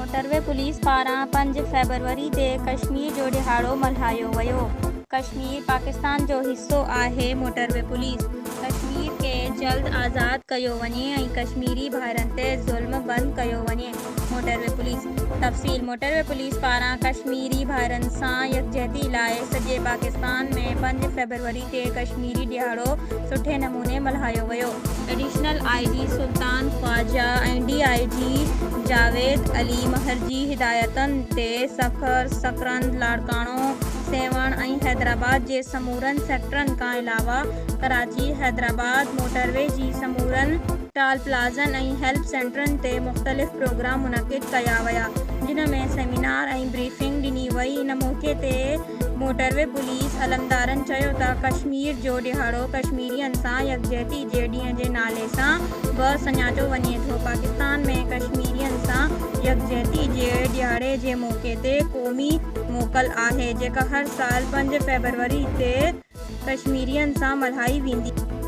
Motorway police پاران 5 فيبروري تي ڪشمير جو ڏهاڙو ملهايو ويو. ڪشمير پاڪستان جو حصو آهي، موٽروي پوليس. ڪشمير کي جلد آزاد ڪيو وڃي ۽ ڪشميري ڀائرن تي ظلم بند ڪيو وڃي، موٽروي پوليس. تفصيل موٽروي پوليس پاران ڪشميري ڀائرن سان يڪجهتي لاء سڄي پاڪستان ۾ 5 فيبروري تي ڪشميري ڏهاڙو سٺي نموني ملهايو ويو. Additional I G Sultan Khawaja ۽ D I G Javed Ali Mehar جي هدايتن تي سکر، سڪرند، لاڙڪاڻو، سيوهڻ ۽ حيدرآباد جي سمورن سيڪٽرن کان علاوه ڪراچي، حيدرآباد موٽروي جي سمورن ٽال پلازن ۽ هيلپ سينٽرن تي مختلف پروگرام منعقد ڪيا ويا جن ۾ سيمينار ۽ بريفنگ ڏني وئي. ان موقعي تي موٽروي پوليس علمدارن چيو ته ڪشمير جو ڏهاڙو ڪشميرين سان يڪجهتي جي ڏينهن جي نالي سان به سڃاتو وڃي ٿو، پاڪستان ۾ ڪشميرين سان يڪجهتي جي ڏهاڙي جي موقعي تي قومي موڪل آهي جيڪا هر سال 5 فيبروري تي ڪشميرين سان ملهائي ويندي.